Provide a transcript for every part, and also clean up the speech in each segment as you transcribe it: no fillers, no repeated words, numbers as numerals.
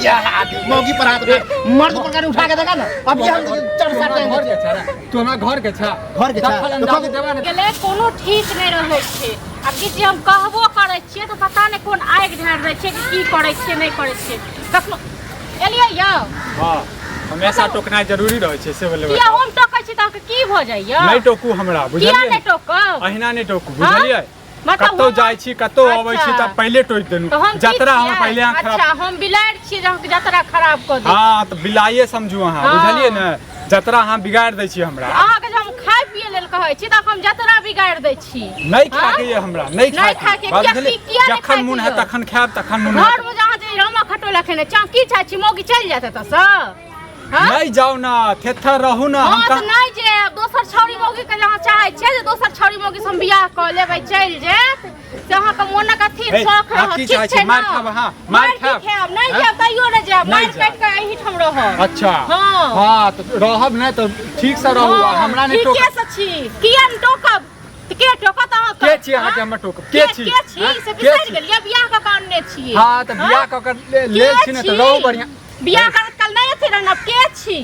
घटिया आदमी मौगी पर हाथ उठा मर्द पर गाड़ी उठा के देखा ना अभी हम चढ़ साट तू हमरा घर के छा रे? तू हमरा घर के छा घर के छा? दखल तो अंदाजी कब- देबा ने गेलै कोनो ठीक नहि रहै छै आ किछु जे हम कहबो करै छियै तऽ पता नहि कोन आगि ढारि दै छियै कि की करै छियै नहि करै छियै कखनो एलियै यौ। हां, हमेशा टोकनाइ जरूरी रहै छै से बोले। किया हम टोकै छी तऽ अहाँके की भऽ जाइया? नहि टोकू हमरा। किया बुझलियै? नहि टोकब? अहिना नहि टोकू, बुझलियै? मतलब कतौ जाइ छी, कतौ अबै छी अच्छा। तऽ पहिले टोकि देलहुँ। तऽ हम की जतरा हमर छियै? पहिले अहाँ खराब। अच्छा, हम बिलाड़ि छियै जे अहाँके जतरा खराब कऽ दै? हाँ, तऽ बिलाइए समझू अहाँ। बुझलियै ने? जतरा अहाँ बिगाड़ि दै छी हमरा। अहाँके जे हम खाय पिए लेल कहै छी तऽ हम जतरा बिगाड़ि दै छी? नहि खायके यऽ हमरा, नहि। नहि खायके? बात किया? बुझलियै? किया नहि जखन खायके मोन हैत यऽ? तखन खायब, तखन मोन हैत। घरमे जे अहाँ जे रामा खटोला खेने छी, अहाँ की चाहै छी, मौगी चलि जायत एतऽसँ? हाँ? नहि जाउ ना, थेथर रहू ना। हम हाँ, तऽ कहाँ नहि जायब। दोसर छौड़ी मौगी के जे अहाँ चाहै छियै जे दोसर छौड़ी मौगी से हम बियाह कऽ लेबै, चलि जायत, से अहाँके मोनक अथी हे, शौख अहाँ रहत। की ठीक चाहै छै छी? मारि ने? खायब अहाँ? मारि मारि की खायब? खायब? नहि हैं? जायब तैयो नहि जायब। नहि मारि जायब। काटि कऽ एहिठाम रहब। अच्छा। हाँ। हाँ, तऽ रहब नहि तऽ ठीक से रहू आ हमरा नहि टोक। ठीके से छी। किया नहि टोकब? तऽ के टोकत अहाँके? के छी अहाँके हाँ? हमर टोकब? के छी? के छी हैं? से के बिसरि छी? गेलियै? बियाह कऽ कऽ अनने छियै। हाँ, तऽ हाँ? बियाह कऽ कऽ लेल के छी ने तऽ रहू छी? बढ़िआँ। बियाह करत काल नहि अथी रहना। के छी?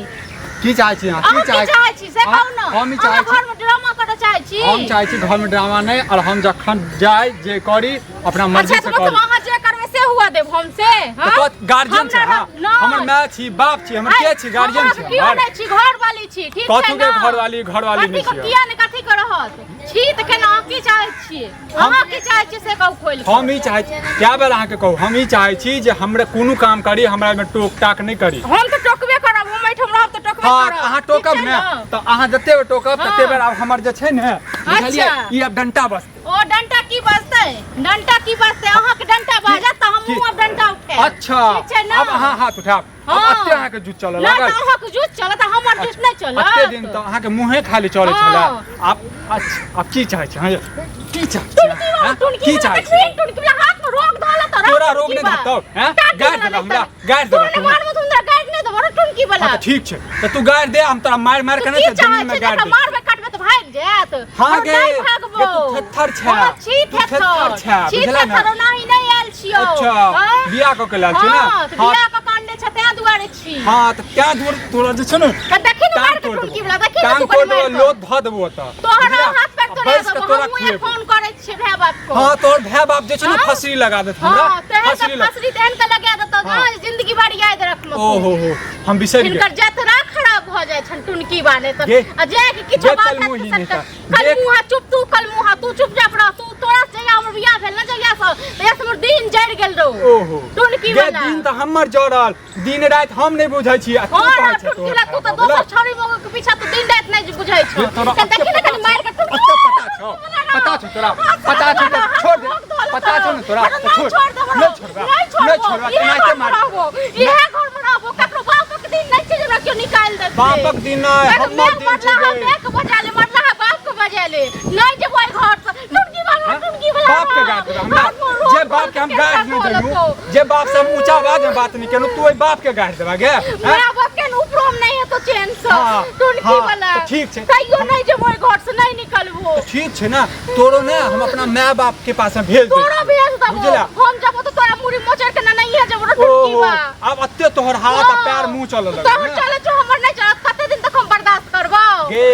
की चाहै छी अहाँ? की अहाँ की चाहै चाहै छी से हाँ, कहू ने। हम ई अहाँ चाहै छी घरमे ड्रामा करऽ चाहै छी? हम चाहै छी घरमे ड्रामा नहि, और हम जखन जाय जे करी अपना मर्जी अच्छा से तऽ मतलब करी। अहाँ जे करबै से हुआ देब हम से? तऽ हाँ? कत गार्जियन हम छै? ना हाँ, नहि। हमर माय छी, बाप छी हमर, के छी? गार्जियन हमरा छी केओ हमर? नहि छी, घर वाली छी, ठीक छै कथू के ने? घरवाली? घरवाली कथी नहि के छी। किया नहि कथी के रहत छी तऽ केना? अहाँ की चाहै छियै? अहाँ की चाहै छियै से कहू खोलि कऽ। हम ई चाहै छी, कए बेर अहाँके कहू, हम ई चाहै छी जे हमरा कोनो काम करी, हमरा एहिमे टोक टाक नहि करी। हम तऽ टोकबे करब। हम एहिठाम रहब तऽ टोकबे हाँ, करब। तऽ अहाँ ठीक टोकब छै ने ने? तऽ अहाँ जते बेर टोकब तते बेर आब हमर जे छै ने, बुझलियै? अच्छा। ई आब डंटा बजतै। ओ डंटा की बजतै? डंटा की बजतै? अहाँके डंटा बाजत तऽ हमहूँ आब डंटा उठायब। अच्छा। ठीक छै ने? आब अहाँ हाथ उठायब? आब हाँ। एते अहाँके जूत चलऽ नहि लागल? तऽ अहाँके जूत चलत आ हमर जूत नहि चलत? एते दिन तऽ अहाँके मुँहे खाली चलै छलै। हाँ। आब अच्छा, आब की चाहै छी अहाँ? की चाहै छी टुनकी अहाँ? वाला हैं? टुनकी की वाला चाहै छी? देखबी टुनकी वाला हाथ में रोग धऽ लेतौ रे। तोरा रोग टुनकी नहि वाला। धरतौ, हैं? टाट गारि वाला देबऽ हमरा, नहि गारि तू देबऽ नहि तू। मारबो तऽ हमरा गारि नहि देबऽ रे टुनकी वाला। हाँ, तऽ ठीक छै, तऽ तू गारि दे, हम तोरा मारि मारि के तू नहि की तऽ चाहै जमीन में छी? गारि जकरा दै। मारबै काटबै तऽ भागि जायत? हाँ और गे, नहि गे भागबो। तू थेथर छै। हाँ, छी तू थेथर थेथर छै, छी। बुझले ने? थेथर ओनाही नहि आयल छियौ। अच्छा। हाँ? बियाह कऽ के लायल छी ने? हाँ, तऽ हाँ। बियाह कऽ के अनने छै तें दुआरे छी। हाँ, तऽ तें दुआरे तोरा जे छै ने तऽ देखी ने टांग मारि के तोड़ टुनकी देबो। वाला, देखी ने टांग तू तोड़ कनि मारि देबो, कऽ। लोथ धऽ देबो ओतऽ। तोहर बुझलियै? हाथ पैर आ तोड़ा बैस कऽ देबो। तोरा हमहूँ खुएबो। फोन करै छियै भाय बाप को। हाँ, तोहर भाय बाप जे छै ने हाँ? फसरी लगा देत हमरा। हाँ, तेहन फसरी के लगा। फसरी तेहन के लगा देतौ हाँ। ना, जिंदगी भर याद रखलो। ओ हो हो, हम बिसरि गेल। हिनकर जतरा खराब भऽ जाइ छनि टुनकी वाले तऽ। गे, आ जाय के किछो गे बात हैत कलमुही तऽ नहि सटका तऽ। कलमुहा चुप तू, कलमुहा तू चुप जा रह तू। तोरा से जहिया हमर बियाह भेल ना, जहिया से, तहिया से हमर दिन जरि गेल रौ। ओहो। टुनकी गे वाला। दिन तऽ हमर जरल, दिन राति हम नहि बुझै छी आ तू हाँ कहै रे छै टुनकी तोहर वाला, तू खराब तऽ भऽ गेलौ। दोसर छौड़ी मौगी के पीछा तू दिन राति नहि बुझै छौ। गे, तोरा कनि देखी ने अते कनि मारि के टुनकी। अते पता छौ? पता छौ तोरा? पता छौ तऽ छोड़ दे। पता छौ ने तोरा? तऽ छोड़। नहि नहि छोड़बा, नहि नहि छोड़बा, इएह एनाहिते घर में मार। रहबो, इएह घर में रहबो। ककरो बापक दिन नहि छै जे हमरा केओ निकालि देतै। बापक दिन नहि, देखो, हमर मैं दिन छै मरला है, गे। मैं के बजा ले, मरला है बाप के बजा ले। नहीं जेबो एहि घर से। टुनकी वाला, हाँ? टुनकी वाला। बाप के गारि देबै हमरा? हाथ में रोग जे बाप के हम धऽ गारि नहि लेलको। देलहुँ, जे बाप से हम ऊँचा आवाज में बात नहि केलहुँ, तू ओहि बाप के गारि देबा गे? हैं? मेरा बाप के ऊपरो में नहीं है तो चैन से। हाँ, टुनकी हाँ, वाला। तऽ ठीक छै। तैयो नहीं जेबो एहि घर से, नहीं निकलबो। ठीक छै ने, तोरो ने हम अपना माय बाप के पास में भेज दे। तोरा भेज देबो। बुझला? हम जबो तो तोरा मुड़ी मोचड़ के ना नहीं है जबो रे टुनकी ओहो बा। आब अते तोहर हाथ आ पैर मुंह चलऽ लगल तोहर ने। चले छौ, हमर नहीं चलत। कते दिन तक हम बर्दाश्त करबो? गे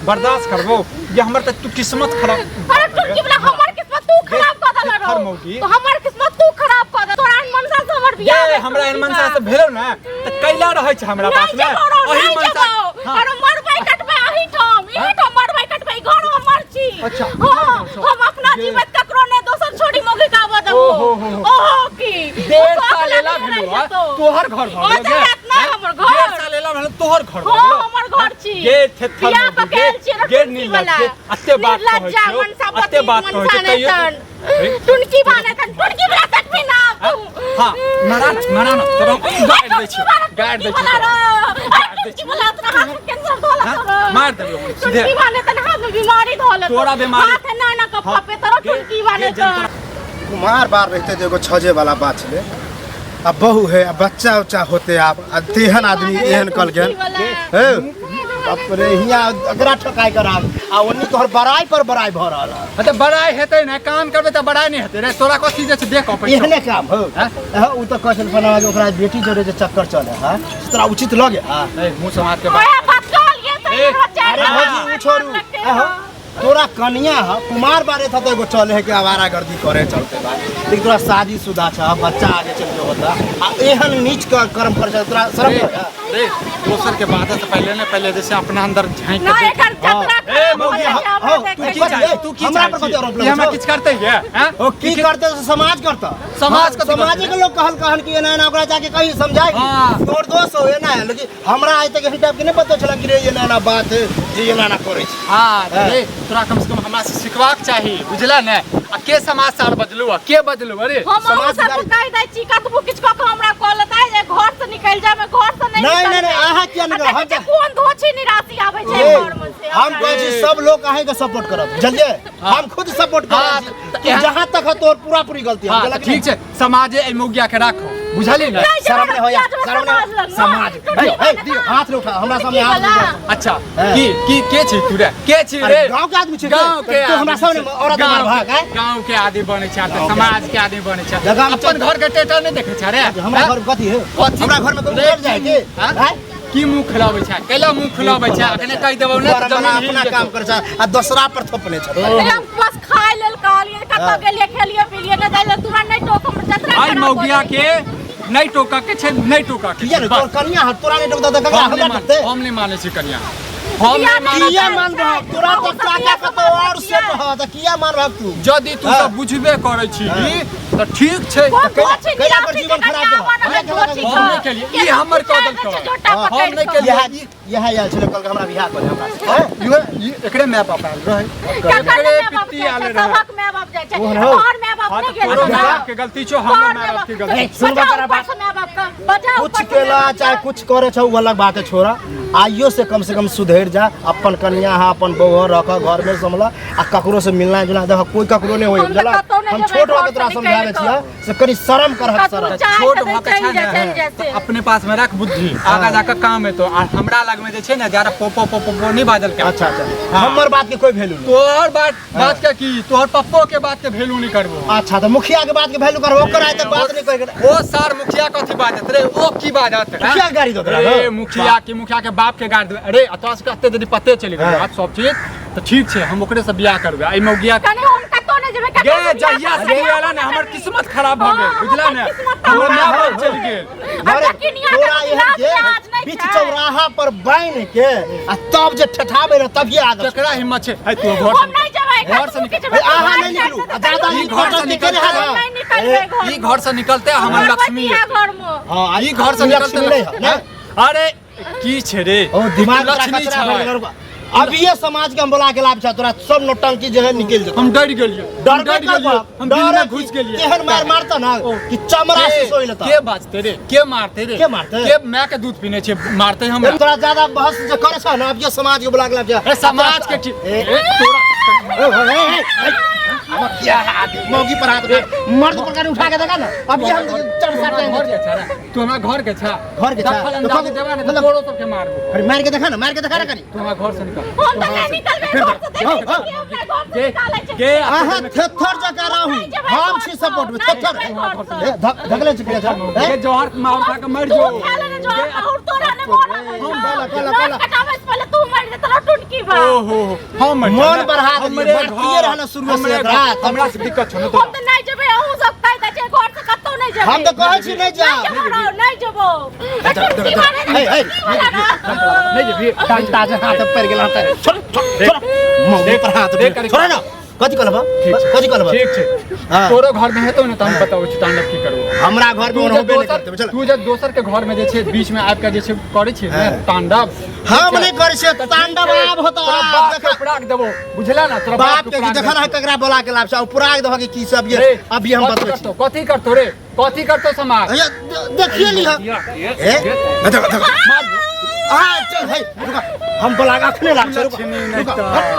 बर्दाश्त करबो ये हमर तऽ तू किस्मत खराब। अरे टुनकी वाला, हमर किस्मत तू खराब कऽ देला थेथर रौ। मौगी। तो हमर किस्मत तू खराब कऽ दे। तोरा एहन मनसा से हमर बियाह गे भेल हमरा एहन टुनकी मनसा बा। से भेलो ने तऽ कैला रहै छै हमरा पास नहीं में जेबौ रौ, एही नहीं मनसा। जेबौ। हाँ। अरे मरबै कटबै एहिठाम, एहिठाम मरबै कटबै, ई घर हमर छी। अच्छा, हाँ, अच्छा। हम अपना गे। जीवत ककरो नहि दोसर छोड़ी मौगी के आबऽ देबो। ओहो हो हो। ओहो की 1.5 ओ साल एला शौक भेलो लगले आ, रहि जेतौ। तोहर घर भऽ ओ गेलो तऽ गे। रात नहि हैं? हमर घर। 1.5 साल एला भेलो तोहर घर भऽ हाँ, गेलो। हमर घर छी। गे थेथर बियाह मौगी, कऽ के गे आयल छियै रे गे टुनकी नील वाला। गे अते बात कहै निर्लज्जा छियौ, मनसा अते पति बात कहै मनसा छियौ तैयो नहि हे? टुनकी बाने तन टुनकी वाला तकबी ना तू। हाँ, मरा ना, मरा ना, तोरा हम गारि दै छियौ, गारि दै छियौ तोरा। गारि दै टुनकी वाला तोरा हाथ में कैंसर धऽ हाँ? लेतौ। मार देबै हम सीधे। टुनकी वाले तन हाथ में बीमारी धऽ लेतौ। तोरा बीमारी- हाथ एना एना कऽ हाँ, फपे तोरा गे- टुनकी वाले गे तन। जनता- कुमार बार रहते तऽ एगो छजे वाला बात छलै, आ बहु है, आ बच्चा उच्चा होते आब, आ तेहन आदमी एहन कल गेल हे। बाप रे, हियां अगरा ठकाई कराब आ ओन्नी तोहर बड़ाई पर बड़ाई भऽ रहल है। हाँ, तऽ बड़ाई हेतै ने, काम करबै तऽ बड़ाई नहि हेतै रे। तोरा कथी जे छै देख कऽ पैसा। एहने काम हो। हाँ? हाँ, उ तऽ कहै छल फलाना जे ओकरा बेटी जोड़े जे चक्कर चले है, से तोरा उचित लगे? हाँ? ए, मुँह समाज के बात। ओहे बात कहलियै तऽ ए, एकरो चारि अरे बार भौजी, उ छोड़ू। लगतै। आहो, तोरा कनिया ह कुमार बारे था तो एगो चले है कि आवारा गर्दी करे चलते बा, लेकिन तोरा शादी शुदा छ, बच्चा आगे चल के होता आ एहन नीच कर्म कर तोरा शर्म रे, नहीं है? रे, दोसर के बात से पहले ने पहले जैसे अपना अंदर झांक के नहि, देख। एकर जतरा ए, खराब भऽ मौगी, जाइ छै, हाँ, हमरा तू देखै की की छै। चाहै तू की हमरा चाहै पर छी? कथी आरोप ई हमरा लगै छौ? किछु करतै ये हैं? ओ की करते से समाज करता। समाज कथी करतै? समाजे के लोग कहल कहन कि एना एना ओकरा जाके कही समझाई। हाँ। तोर दोस्त हो एना है, लेकिन हमरा आइ तक एहन टाइप के नहीं पता छला कि रे एना एना बात है जे एना एना करै छै। हाँ, तऽ रे, तोरा कम से कम हमरा से सिखबाक चाही, बुझला ने? आ के समाज सार बदलू आ के बदलू? अरे हम अहूँ समाज सबके सुधारी- कहि दै छी, कतबो किछु कऽ कऽ हमरा कऽ लेतै जे घर से निकलि जायब, घर से नहि नहीं, नहीं, निकलबै। नहीं, अहाँ किया आ निकलब? देखै हम छियै कोन धोछी निराशी आबै छै ए, घर में से हम हमरा। कहै छी सब लोग अहीं के सपोर्ट करत, बुझलियै? हम खुद सपोर्ट हाँ, करत तऽ छी। जहाँ तक है तोर पूरा पूरी गलती है। हाँ, तऽ ठीक छै, समाजे एहि मौगिया के राखो, बुझली ने? नहि शर्म नहीं होया, जेबै, शर्म समाज नहीं लग, ना। समाज। टूटी हे, हे, बला। दियौ, हाथ नहीं उठा हमरा सामने, टूटी हाथ नहीं बला। उठा। अच्छा, हाँ। की की के छी तू रे? के छी अरे रे? गांव के आदमी छी गांव के तू हमरा आदमी सामने छी। औरत मार भाग आय। गांव के आदमी बनै छै, गाँव के समाज के आदमी बनै छै। जगह में अपन चल- घर के टेटर नहि देखै छै रे? हमरा हाँ? घर में कथी है? कथी? हमरा घर में कोई रे, उतर जाए के? हाँ? आय? की मुंह खिलाबै छै? कैला मुंह खिलाबै छै? अखने कहि देबौ ने तऽ घर वाला जमीन हिल अपना जेतौ। काम कर छै आ दोसरा पर थोपने छै। हम बस खाय लेल कहलियै, कतऽ हाँ। गेलियै, खेलियै पिलियै नहि जाइ लेल, तोरा नहि टोक, हमर जतरा आई खराब हो मौगिया जाइ। के नहि टोका के छै, नहि टोका के किया छै, ने बस। तोर कनिया हट, तोरा नहीं टोकता तऽ ककरा हम हमरा नहि टोकते? हम नहि मानै छी कनिया, हम किया नहि मानै। किया मान रहा तोरा तऽ काका कतौ और सेट ह तऽ किया मान रहा तू? यदि तू हाँ। सब बुझबे करै छी तऽ ठीक छै। कोन कैला- धोछी कैला पर निराशी जीवन के खराब कनिया केलक? बनल हमरा धोछी केलक? हम नहि के। केलियै, ई हमर कऽ देलकै। झोटा हम पकड़ि नहि कऽ। केलियै। इएह इएह आयल छलै कल हमरा बियाह कऽ हमरा से। हैं? ई एकरे माय बाप आयल रहै। ककर एकरे माय बाप पित्ती जाइ आयल छै, रहै। सभक माय बाप जाइ छै। ओहन हो। तोहर माय बाप हाँ, नहि तऽ गेल तोरो छौ माय ना? बाप के गलती छौ, हमरो तोहर माय बाप के गलती ए, छौ। सुनबा बजाओ करा बात। ऊपर से माय बाप के, बजाओ कुछ ऊपर से केला माय बाप चाहे के। कुछ करे छौ, उ अलग बात है, छोड़ा। आइयो से कम से कम सुधरि जा, अपन कनिया है, अपन बहू रख, घर में संभला आ ककरो से मिलना जुलना देख, कोई ककरो नहीं होई, हम तऽ बुझला? कतौ नहि हम जेबै, छोट घर होके तोरा से समझाबै निकलि छियै से कनी शर्म करहक, कतबो शर्म। चाय छोट तऽ भऽ के चलि छै जा, ने, चलि जा से। तऽ अपने पास में रख बुद्धि, आगा जाके काम एतो। आ हमरा लग में जे छै ने ज्यादा पोपो पोपो पो नहीं बाजल कर। अच्छा अच्छा, हमर बात के कोई वैल्यू नहीं। तोहर बात बात के की, तोहर पप्पो के बात के वैल्यू नहीं करबो। अच्छा तऽ मुखिया के बात के वैल्यू करबो, ओकर आइ तक बात नहीं कहि। ओ सार मुखिया कथी बाजत रे? ओ की बाजत? मुखिया के गाड़ी दऽ देलक, रे हँ? मुखिया की, मुखिया के बाप के गाड़ी दे। अरे तोरा सबके एते यदि पते चलि गेल हाँ। बात सब चीज तऽ ठीक छै, हम ओकरे से बियाह करबै। एहि मौगिया कनी हम कतौ नहि जेबै, कतौ गे से बियाह जहिया से करबै, गेला ने हमर किस्मत खराब भऽ गेल, हाँ, बुझला हमर ने? किस्मत हमर खराब माय बाप भऽ चलि गेल। गेल। आ दक्षिणिया के तोरा एहन लाज जे लाज नहि बीच छै। चौराहा पर बान्हि के आ तब जे ठेठाबै रह तभिए आदत। केकरा हिम्मत छै? है तू घर हम नहि जेबै, घर से कतबो निकल। किछु ए, अहाँ भेल, नहि निकलू। जाइ आ ज्यादा छै ई ई घर से घर निकल- निकल है। नहि निकलबै घर। ई घर से निकलते हमर लक्ष्मी भगवती है घर में। हां, ई घर से लक्ष्मी निकलते नहीं है, नहीं? अरे की छै रे? ओ दिमाग तोरा लक्ष्मी कचरा छै। भऽ गेल। अभिये समाज के हम बोला के लाभ छै, तोरा सब नौटंकी जे है निकलि जेतौ। हम डर गेलियै, हम डरबे डर गेलियै, करबह, हम दिल में डरे घुस गेलियै। केहन मार मारता ना ओ। कि चमड़ा से सोइ लेता। के बाजते रे? के मारते रे? के मारतै? के माय के दूध पीने छै मारते हमरा? तोरा ज्यादा बहस जे करे छ ना, अभिये समाज के बोला के लाभ छै। ए समाज के ठीक ए, ए, तोरा ए, ए, ए, ए, क्या हाथ मौगी पर हाथ उठा, मर्द पर गाड़ी उठा के देखा ना, अभी हम चढ़ तू साट हमरा घर जाएंगे। के छा रे? तू हमरा घर के छा? घर के छा। दखल तो अंदाज कब- देबा ने तऽ मतलब- तोरो सबके मारबो। अरे मार के देखा ना, मार के देखा ना कनी। तू हमरा घर से निकल। हम तऽ नहि निकलबै घर से, देखै हाँ, छियै हमरा घर से के निकालै छै। के अहाँ थेथर जकाँ रहू, नहि जेबै हम घर छी सँ, सपोर्ट में, नहि थेथर। जेबै घर सँ। ए, धकले छी के के ए? जहर मार खा के मर तू जो। खा लेने जहर माहुर, तोरा नहि मरल होइ हम छौ। कहला, कहला, नोट कहला। कटाबै से पहिले तू मरि जेतऽ, टुनकी बा। ओहो, हम मर मन जाना। बढ़ा देलियै, हमरे बढ़तिये घर, रहल शुरुए से हमरे एकरा, घर, तब- हमरा से दिक्कत छौ ने हम तोरा। तऽ नहि जेबै, अहूँ सब कहि दै छियै घर से कतौ नहि जेबै। हम तऽ कहै छी नहि जा। नहि जेबो रौ, नहि जेबो। ए, टुनकी वाला ने, ए, ए, टुनकी वाला ने। नहि जेबही। डंटा जे हाथ पड़ि गेल हाथ। छोड़, छोड़, छोड़। मौगी पर हाथ देख, करी- छोड़ ना। कथी कहलबा? ठीक छै। कथी कहलबा? ठीक छै। हाँ। तोरो घर में हेतौ ने तऽ हम बताबै छी तांडव की करबो। हमरा घर तू में जे होबे नहि दोसर करतै, बुझल? तू जे दोसर के घर में जे छै बीच में आबि के जे छै करै छी ने हाँ। तांडव। हम नहि करै छियै तांडव, आब होता तोरा आब बाप देखा। के उपराग देबो, बुझला ना? तोरा बाप के उपराग देखा ना देबो। ककरा बोला के लाभ छै, आ उपराग देबह कि की सब ये रे, अभी हम कथी बतबै छी। करतौ? कथी करतौ रे? कथी करतौ समाज? भैया, देखिए लिह। ए, देखो, देखो। आ, चल, हे, रुका। हम बोला के अखने लाभ छै, रुका, लक्ष्मी नहि रुका। तऽ।